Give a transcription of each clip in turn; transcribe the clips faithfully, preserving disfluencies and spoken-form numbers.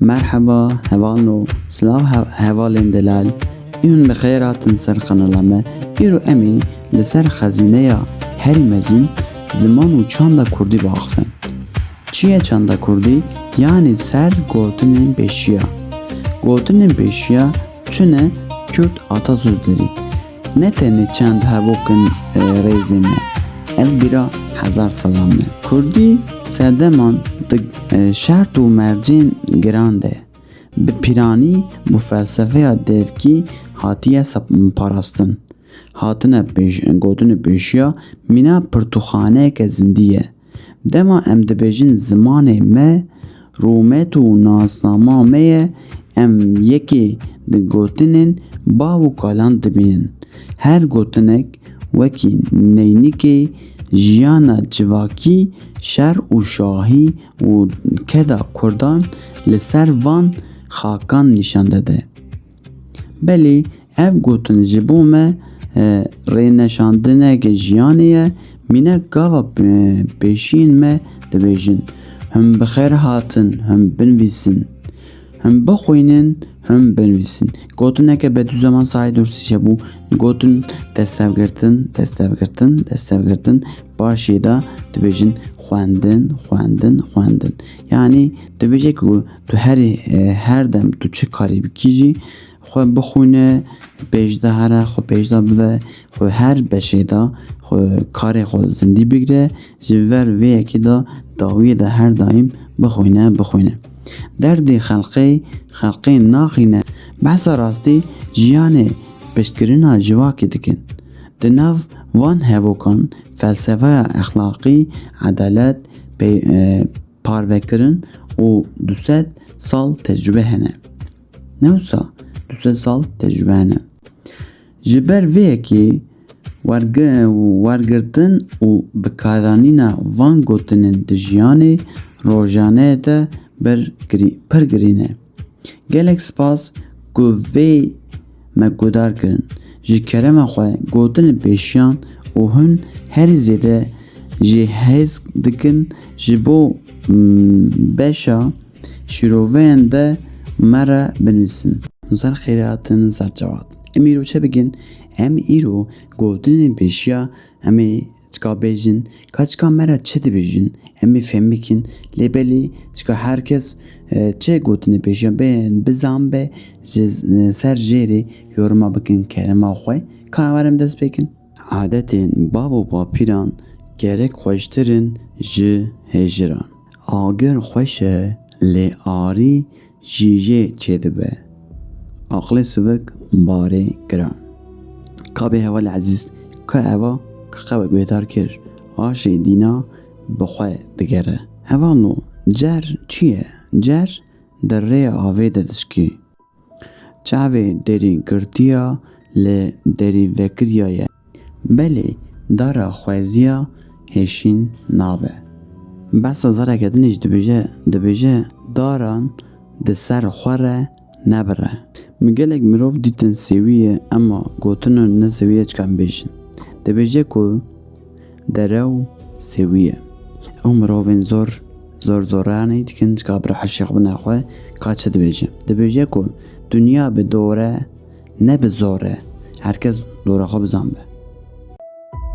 Merheba, hevalno, silav he-, hevalên delal, hûn bi xêr hatin ser kanala me. Îro em ê li ser xezîneya herî mezin, ziman û çanda kurdî biaxivin. Çi ye çanda kurdî? Yanî ser gotinên pêşiya. Gotinên pêşiya çi ne? Kürt atasözleri. Ne tenê çend hevok in, e, rêzê me. Ev bîra hezar salan e. Kurdî sedeman di, e, şert û mercên giran de bi pîranî bi felsefeya devkî hatiye sap-, parastin. Hatine pêş-, gotinê pêşiya mîna pirtûkxaneyeke zindî ye. Dema em dibêjin zimanê me rûmet û nasnama me ye, em yekê di gotinên bav û kalan dibînin. Her gotinek wekî neynikê jiyana civakî, şer û şahî û keda kurdan li ser van xakan nîşan dide. Belê, ev gotin ji bo me, e, rêneşandineke jiyanê ye. Mînak gava pe-, pêşiyên me dibêjin, hûn bi xêr hatin, hûn binivîsin, hûn bixwînin, hûn binivîsin. Gotineke Bediüzzaman Said Nursi hebû, gotin destevgirtin, destevgirtin, destevgirtin. Paşê de dibêjin xwendin, xwendin, xwendin. Yanî dibêje ku tu herî, e, her dem tu çi karî bikî jî, xwe bixwîne, pêş de here, xwe pêş de bive, xwe her beşê de xwe karê xwe zindî bigire, ji ber vê yekê de dawiyê de her daîm bixwîne, bixwîne. Derdê xelqê, xelqê naxîne. Behsa rastî jiyanê piştgirina civakê dikin. Di nav van hevokan felsefeya exlaqî, edalet, pê-, e, parvekirin û du sed sal tecrûbe hene. Ne wisa du sed sal tecrûbe hene. Ji ber vê yekê wergi-, wergirtin û bikaranîna van gotinên di jiyanê rojane de bir girî-, pir girîn e. Gelek spas ku vê me guhdar kirin. Ji kerema xwe gotinên pêşiyan û hûn herî zêde jê hez dikin ji bo, mm, beşa şîroveyan de me re binivîsin. Ser xêrê hatin, ser çav hatin. Em îro çi bikin? Em îro gotinên pêşiya em ê çika bêjin, ka çika me re çi dibêjin, em ê fêm bikin. Lê belê çika her kes, e, çi gotinê pêşiya bê-, bizan be, ji, e, ser jêrê yoruma bikin kerema xwe. Ka em werin dest pê kin. Adetên bav û bapîran gerek xweştir in ji hêjiran. Agir xweş e, lê arî jî jê çêdibe. Aqilê sivik, barê giran. Ka bê hevalê ezîz, ka eva, ka qewek guhdar kir, aşê dîna bi xwe digere. Hevalno, cer çi ye? Cer di rêya avê de dişkî. Çavê derî girtiya, lê derî vekiriya ye. Belê, dara xweziya hêşîn nabe. Behsa zareke din jî dibêje, dibêje, daran di ser xwe re nebire. Min gelek mirov dîtin sêwî ye, ema gotina ne sêwî ye çika em bêjin. Dibêje ku derew sêwî ye. Ew mirovên zor, zor zoranî dikin, çika bira hişê xwe bine xwe, ka çi dibêje? Dibêje ku dinya bi dor e, ne bi zor e. Her kes dora xwe bizan be.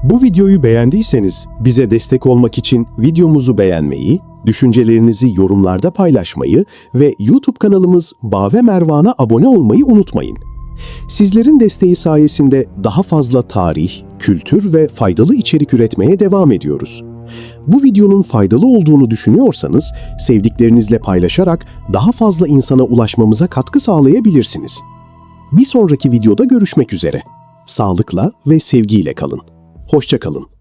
Bu videoyu beğendiyseniz bize destek olmak için videomuzu beğenmeyi, düşüncelerinizi yorumlarda paylaşmayı ve YouTube kanalımız Bave Mervan'a abone olmayı unutmayın. Sizlerin desteği sayesinde daha fazla tarih, kültür ve faydalı içerik üretmeye devam ediyoruz. Bu videonun faydalı olduğunu düşünüyorsanız sevdiklerinizle paylaşarak daha fazla insana ulaşmamıza katkı sağlayabilirsiniz. Bir sonraki videoda görüşmek üzere. Sağlıkla ve sevgiyle kalın. Hoşça kalın.